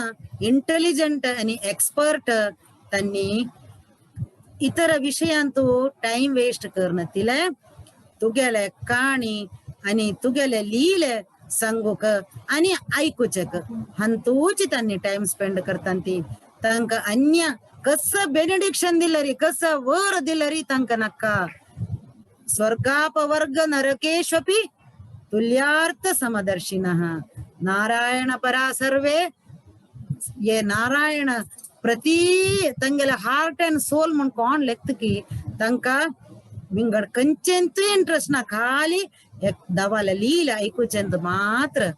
इंटेलिजंट आनी एक्सपर्ट त्यांनी इतर विषयांतू टाइम वेस्ट करनतिले तुगेले काणी आनी तुगेले लीले सांगूक आनी आयकुचेक हांतूच त्यांनी टाइम स्पेंड करतान ती तांकां अन्य कसं बेनिडिक्शन दिलरी कसं वर दिलरी तांकां नाका. स्वर्गापवर्ग नरकेष्वपि तुल्यार्थ समदर्शिनः नारायण परा सर्वे ये नारायण प्रति तंगेले हार्ट अंड सोल म्हण कोण लेखतकी तांकां विंगड कंचेंतूय इंट्रस्ट ना खाली एक दवाले लील आयकुचेंत मात्र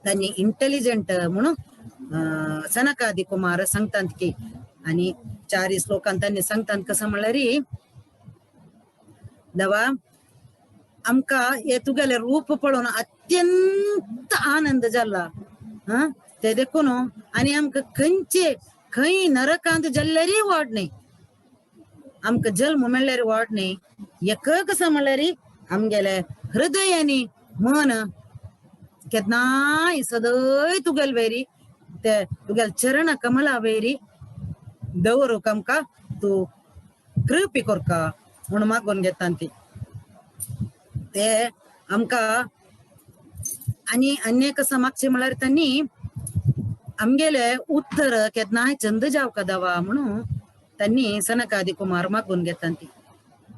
तांणी इंटेलिजंट म्हणून सनकादी कुमार सांगतात की. आणि चारी श्लोकांत त्यांनी सांगतात कसं म्हणल्यार दवा आमकां हे तुगेले रूप पळोवन अत्यंत आनंद जाला हा ते देखून आनी आमकां खंयचे खंय नरकांत जाल्ल्यारी वाड न्ही आमकां जल्म मेळ्ळ्यार वाड न्ही एक कसं म्हणल्यार आमगेले हृदय आनी मन केन्नाय सदय तुगेल वेरी ते तुगेल चरण कमला वेरी दवरूंक आमकां तूं कृपी कोरका म्हूण मागून घेता ती ते आमकां. आनी अन्य कसं मागचें म्हळ्यार त्यांनी आमगेले उत्तर केन्नाय चंद जावका दवा म्हणून त्यांनी सनकादी कुमार मागून घेता ती.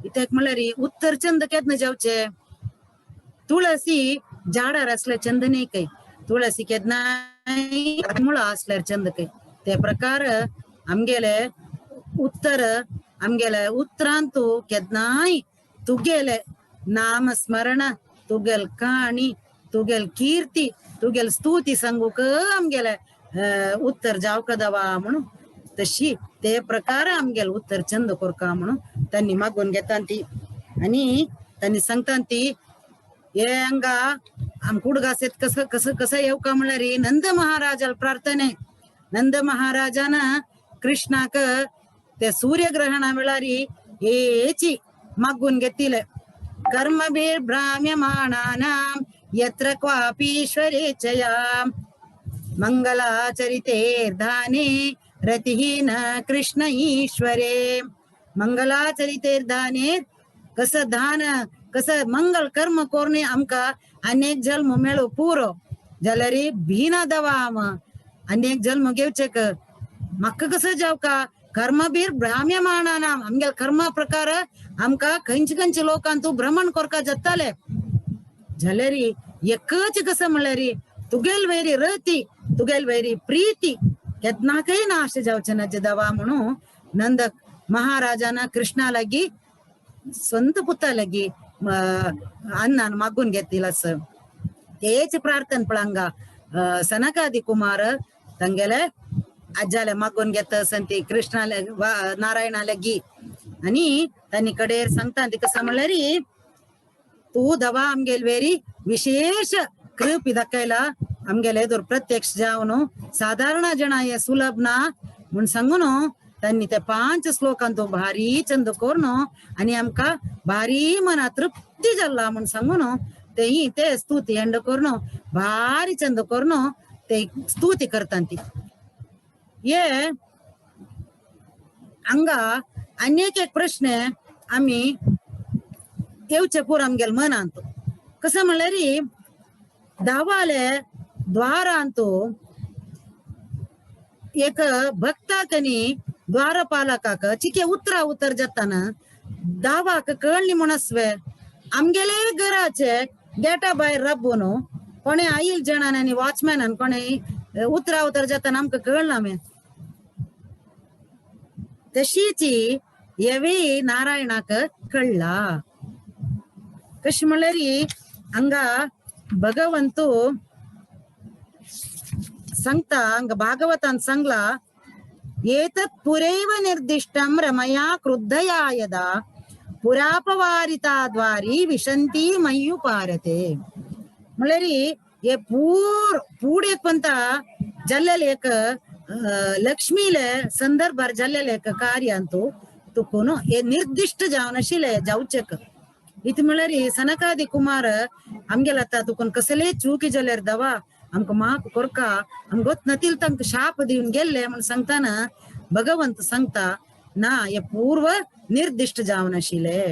कित्याक म्हळ्यार उत्तर चंद केन्ना जावचे तुळसी झाडार असल्यार चंद न्ही काय तुळसी केन्नाय मुळां असल्यार चंद काय ते प्रकार आमगेले उत्तर आमगेले उतरांतू केन्नाय तुगेले नाम स्मरण तुगेल काणी तुगेल कीर्ती तुगेल स्तुती सांगूक आमगेले उत्तर जावका दवा म्हणून तशी ते प्रकार आमगेल उत्तर चंद कोरका म्हणून त्यांनी मागून घेता ती. आणि त्यांनी सांगता ती हे हांगा आम कुडगासेत कसं कसं कसं येवका म्हणल्यार नंद महाराजाल प्रार्थने नंद महाराजान कृष्णाक ते सूर्यग्रहणा वेळार हेची मागून घेतिले कर्मभिर्भ्राम्यमाणानां यत्र क्वापीश्वरेच्छया मंगलाचरितेर्धाने रतिहीन कृष्ण ईश्वरे. मंगलाचरितेर्धाने कसं धान कसं मंगल कर्म कोरणे आमकां अनेक जल्म मेळो पुरो जाल्यार भिना दवा आम अनेक जल्म घेवचेक म्हाका कसं जावका कर्मबीर भ्राम्यमाणानां आमगेल कर्म प्रकार आमकां खंयचे खंयचे लोकांतू भ्रमण कोरका जाताले जाल्यार एकच कसं म्हणल्यार तुगेल वैरी रती तुगेल वैरी प्रीती केन्नाकय नाश जावचें ना दवा म्हणून नंद महाराजान कृष्णा लागी स्वंत पुता लागी अन्नान मागून घेतील असं तेच प्रार्थना पळंगा सनकादी कुमार तांगेले आज्जाले मागून घेत संती कृष्णाले नारायणाले गी आणि तांणी कडेर सांगता ती कसं म्हणल्यार तू दवा आमगेल वेरी विशेष कृपी दाखयला आमगेले एदोर प्रत्यक्ष जावन साधारण जण हे सुलभ ना म्हूण सांगून त्यांनी ते 5 श्लोकांतू भारी चंद करून आणि आमकां भारी मना तृप्ती जाल्ला म्हूण सांगून तेही ते स्तुती एंड करून भारी चंद करून ते स्तुती करतात ती. ये हांगा आनी एक प्रश्न आमी येवचे पूर आमगेले मनांत कसं म्हणल्यार दावाले द्वारांतू एक भक्ताकनी द्वारपालकाक चिके उतरा उतर जाताना दावाक कळ्ळी म्हणसवे आमगेले घराचे गेटा भायर राबून कोणे आईल जणान आनी वॉचमॅनान कोणे उतरा उतर जाताना आमकां कळना मे तशीची येवी नारायणाक कळ्ळा. कशी म्हणल्यार हांगा भगवंतू सांगता हांगा भागवतान सांगला एतत् पुरैव निर्दिष्टं रमया क्रुद्धया यदा पुरापवारिता द्वारी विशंती मय्युपारते. म्हणल्यार हे पूर पूड एक पंता जाल्लेले एक लक्ष्मीले संदर्भार जाल्लेले एक कार्य अंतू तुकून हे निर्दिष्ट जावन आशिल्ले जावचेक इत म्हणल्यार सनकादी कुमार आमगेले आतां तुकून कसले चुकी जाल्यार दवा आमकां माफ कोरका आमकां गोत नतील तांकां शाप दिवन गेल्ले म्हूण सांगताना भगवंत सांगता ना हे पूर्व निर्दिष्ट जावन आशिल्ले.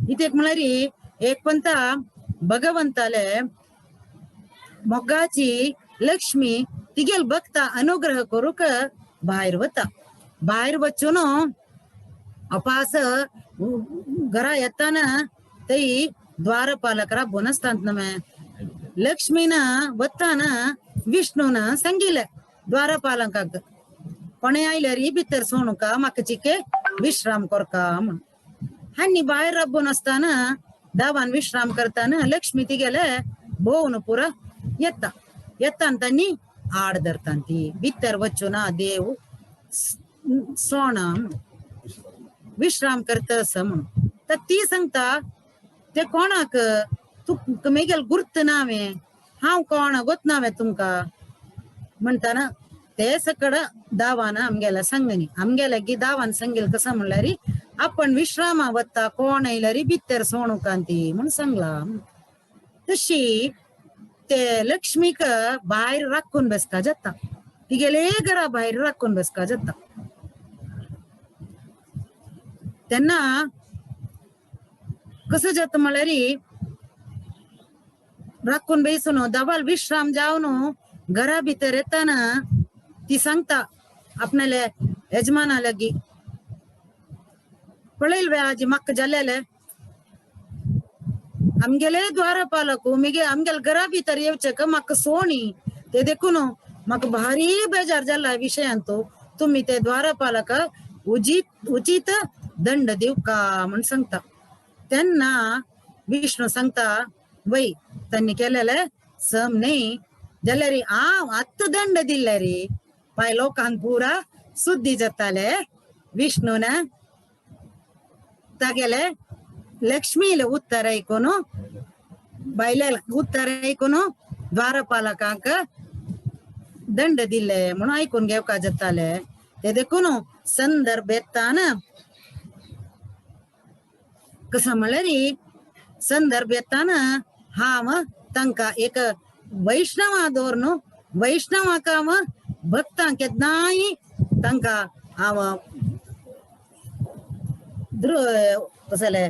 इत एक म्हणल्यार एक पंता भगवंताले मोगाची लक्ष्मी तिगेल भक्ता अनुग्रह करूक भायर वता. भायर वचून अपास घरा येताना तई द्वारपालक राबून आसतात नमे लक्ष्मीन वताना विष्णून सांगिले द्वारपालकाक कोणे आयल्यार भितर सोणूका म्हाका चिके विश्राम करका म्हूण. आनी भायर राबून आसतना दावान विश्राम करताना लक्ष्मी तिगेले भोवन पुरा येता येता तांणी आड धरता ती भितर वचूना देव सोणा विश्राम करता असं म्हणून. तर ती सांगता ते कोणाक तूं मेगेल गुर्त नावे हांव कोण गोत नावे तुमकां म्हणटाना ते सकड दावान आमगेल्या सांगनी आमगेल्या गी दावान सांगेल कसं म्हणल्यार आपण विश्रामा वता कोण आयल्यार भितर सोणूका ती म्हूण सांगला. तशी ते लक्ष्मीक भायर राखून बसका जाता तिगेले घरा भायर राखून बसका जाता. तेन्ना कसं जाता म्हणल्यार राखून बेसून दवाल विश्राम जावन घरा भितर येताना ती सांगता आपणाले यजमाना लागी पळयल वे आजी म्हाका जाल्लेले आमगेले द्वारपालक मिगे आमगेले घरा भितर येवचे का म्हाका सोणी ते देखून म्हाका भारी बेजार जाला विशयान तो तुम्ही ते द्वारपालक उचित दंड दिवका म्हूण सांगता. तेन्ना विष्णू सांगता वय त्यांनी केलेले सम न्ही जाल्यार हांव आत्तां दंड दिल्ले रे पाय लोकांक पुरा सुद्दी जाताले. विष्णून तागेले लक्ष्मीले उत्तर आयकून बायले उत्तर आयकून द्वारपालकांक दंड दिल्ले म्हणून आयकून घेवका जाताले. ते देखून संदर्भ येताना कसं म्हणल्यार संदर्भ येताना हांव तांकां एक वैष्णवा दवर न्हू वैष्णवाक हांव भक्तांक केन्नाय तांकां हांव कसले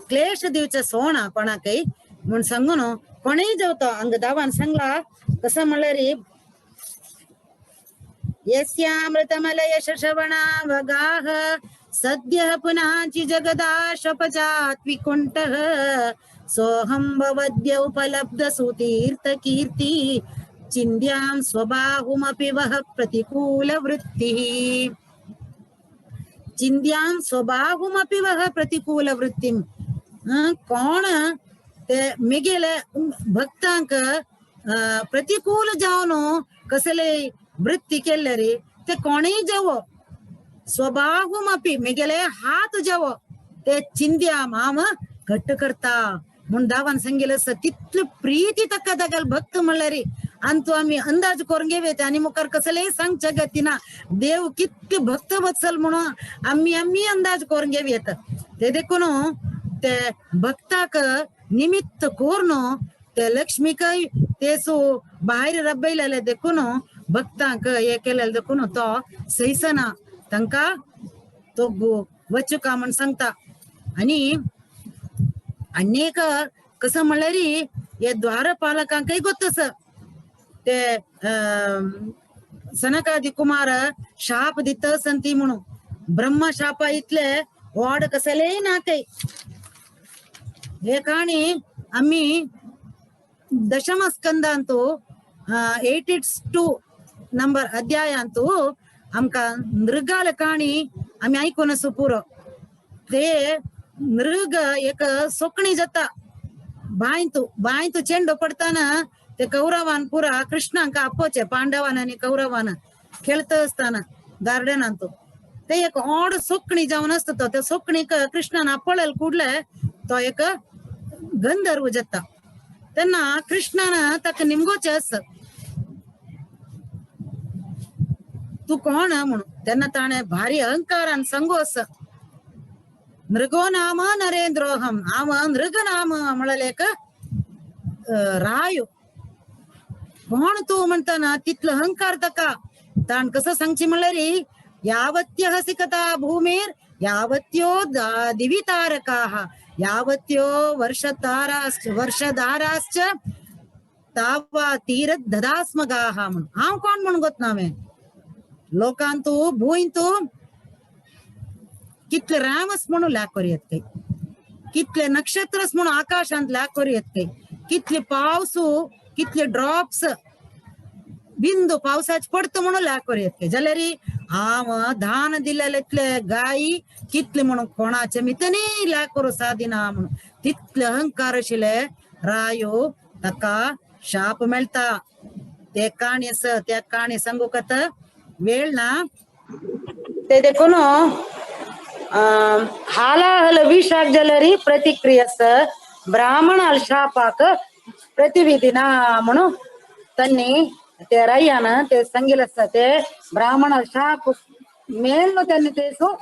क्लेश दिवचे सोणा कोणाकय म्हूण सांगून कोणूय जेवता हांगा दावान सांगला कसं म्हणल्यार यस्यामृतमलय शशवणावगाह सद्यः पुनाचि जगदाशपचात् विकुण्ठः सोऽहं भवद्य उपलब्ध सुतीर्थ कीर्ति चिन्त्यां स्वबाहुमपि वः प्रतिकूलवृत्तिः. चिन्त्यां स्वबाहुमपि वः प्रतिकूलवृत्तिं. कोण ते मेगेले भक्तांक प्रतिकूल जावन कसले वृत्ती केल्ले रे ते कोणूय जावो स्वभावमपी मेगेले हात जावो ते चिंद्या हांव घट्ट करता म्हूण दावान सांगिल्लें आसा. तितली प्रिती ताका तागेल भक्त म्हणल्यार आनी तूं आमी अंदाज करून घेवया आनी मुखार कसलेय सांगच्या गतीना देव कितले भक्त वत्सल म्हणून आमी आमी अंदाज करून घेवया. ते देखून ते भक्ताक निमित्त करून ते लक्ष्मीकय तेसू भायर रब्बयलेले देखून भक्तांक हे केलेले देखून तो सैसना तांकां तो वचुका म्हण सांगता. आनी अनेक कसं म्हणल्यार हे द्वारपालकांकय गोत्तस ते सनकादी कुमार शाप दित संती म्हणून ब्रह्म शापा इतले वाड कसलेय ना काही. हे काणी आम्ही दशम स्कंदांतू 82 नंबर अध्यायांतू आमकां नृगाल काणी आमी आयकून आसूं पुरो. ते नृग एक सोकणी जाता बांयतू बांयतू चेंडो पडताना ते कौरवान पुरा कृष्णांक आपोवचे पांडवान आनी कौरवान खेळता आसतना गार्डनांतू ते एक ओड सोकणी जावन आसता तो त्या सोकणीक कृष्णान आपळेल कुडले तो एक गंधर्व जाता. तेन्ना कृष्णान ताका निमगोचें आसा तूं कोण म्हणून. तेन्ना ताणें भारी अहंकारान सांगू आसा नृगो नाम नरेंद्रोहम हांव नृग नाम म्हणलें एक राय कोण तूं म्हणटना तितलो अहंकार ताका. ताण कसो सांगची म्हणल्यार यावत्यः सिकता भूमिर यावत्यो दिवि तारकाः यावत्यो वर्षताराश्च वर्षधाराश्च तावा तीरथ ददास्मगाः म्हणून हांव कोण म्हणून गोत ना हांवें लोकांतू भूंयतू कितले रामस म्हणून ल्याक करूं येत काही, कितले नक्षत्रस म्हणून आकाशांत ल्याक करूं येत काही, कितले पावसू कितले ड्रॉप्स बिंदू पावसाचे पडतो म्हणून ल्याक करूं येत काही. जाल्यार हांव धान दिलेले इतले गायी कितले म्हणून कोणाचे मितनी ल्याक करूं सादिना म्हणून तितले अहंकार आशिल्ले रायो ताका शाप मेळटा. ते काणी आसा त्या काणी सांगूंक आतां वेळ ना. ते देखून हालाहल विषाक जाल्यार प्रतिक्रिया आसा ब्राह्मणाल शापाक प्रतिविधी ना म्हणून त्यांनी ते रायान ते सांगिल्लें आसा. ते ब्राह्मणाल शाप मेळ्ळो त्यांनी तेसू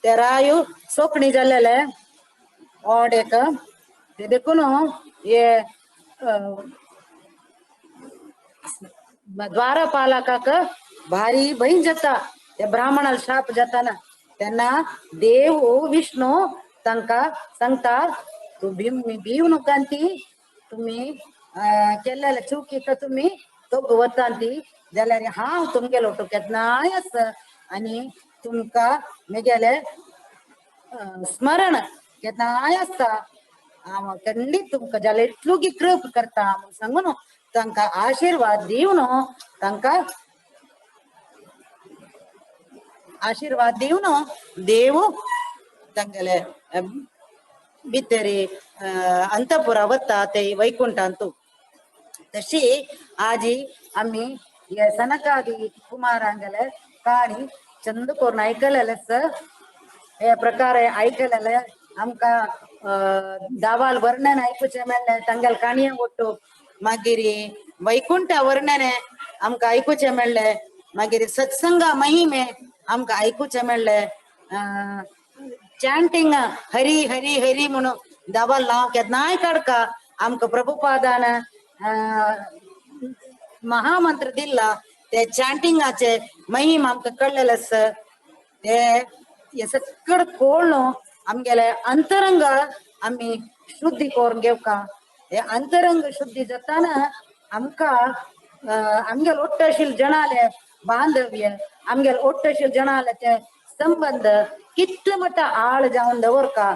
ते रायू सोकणी जाल्लेले ओड एक. ते देखून हे द्वारपालकाक भारी भंय जाता ते ब्राह्मणाल शाप जाताना. तेन्ना देव विष्णू तांकां सांगता तूं भिव नाकांती तुमी केल्लेले चुकीक तुमी तो वतांती जाल्यार हांव तुमगेलो केन्नाय आसा आनी तुमकां मेगेले स्मरण केन्नाय आसता हांव खंडीत तुमकां जाल्यार इतलो की कृप करता म्हणून सांगून तांकां आशिर्वाद दिवन तांकां आशीर्वाद दिवन देव तांगेले भितरी अंतपुरा वता ते वैकुंठांतू. तशी आजी आमी हे सनकादी कुमारांगेले काणी चंद करून आयकलेले हे प्रकारे आयकलेले आमकां दावाल वर्णन आयकुचें मेळ्ळें तांगेले काणये ಒಟ್ಟು. मागीर वैकुंठ वर्णने आमकां आयकुचें मेळ्ळें. मागीर सत्संगा महिमे आमकां आयकुचें मेळ्ळें. चांटिंग हरी हरी हरी म्हणून दावाल नांव केन्नाय काडका आमकां प्रभुपादान महामंत्र दिला ते चांटिंगाचे महिम आमकां कळ्ळेलें आसा. ते हे सगळें कळ्ळो आमगेले अंतरंग आमी शुद्धी करून घेवका. हे अंतरंग शुद्धी जाताना आमकां आमगेले ಒಟ್ಟು आशिल्ले जणाले बांधव्य आमगेले ಒಟ್ಟು आशिल्ले जणाले ते संबंध कितले मोठा आळ जावन दवरका.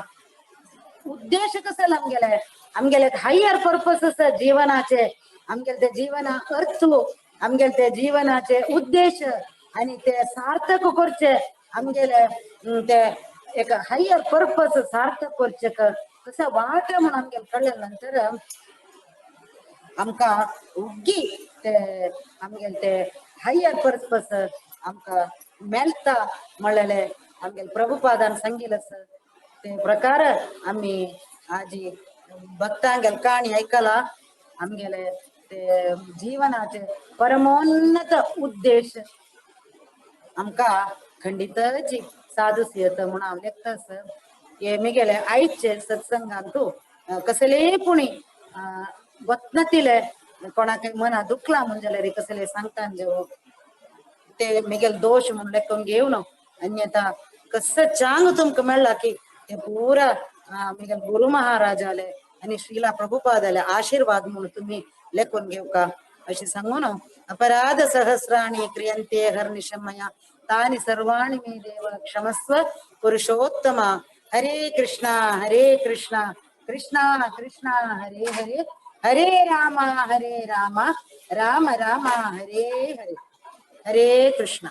उद्देश कसो आमगेले आमगेले हायर पर्पस आसा जीवनाचे आमगेले ते जीवना अर्थ आमगेले ते जीवनाचे उद्देश आनी ते सार्थक करचे आमगेले ते एक हायर पर्पस सार्थक करचे कसा वाट म्हूण आमगेले कळ्ळे नंतर आमकां उग्गी ते आमगेले ते हायर पर्पस आमकां मेळटा म्हणलेले आमगेले प्रभुपादान सांगिल्लें आसा. ते प्रकार आमी आजी भक्तांगेले काणी आयकला. आमगेले ते जीवनाचे परमोन्नत उद्देश आमकां खंडितच साधू येता म्हणून हांव लेखता सर. हे मिगेले आयचे सत्संगांतू कसलेय पुणी गोतनातिले कोणाक मना दुखला म्हण जाल्यार कसले सांगता जेव ते मिगेल दोश म्हूण लेखून घेवन अन्यथा कसं चांग तुमकां मेळ्ळा की ते पुरा मिगेल गुरु महाराजाले आनी श्रीला प्रभुपादाले आशीर्वाद म्हणून तुम्ही लेखून घेवका अशें सांगून अपराध सहस्राणि क्रियन्ते हर्निशमया तानि सर्वाणि मे देव क्षमस्व पुरुषोत्तम. हरे कृष्णा हरे कृष्णा कृष्णा कृष्णा हरे हरे, हरे राम हरे राम राम राम हरे हरे. हरे कृष्णा.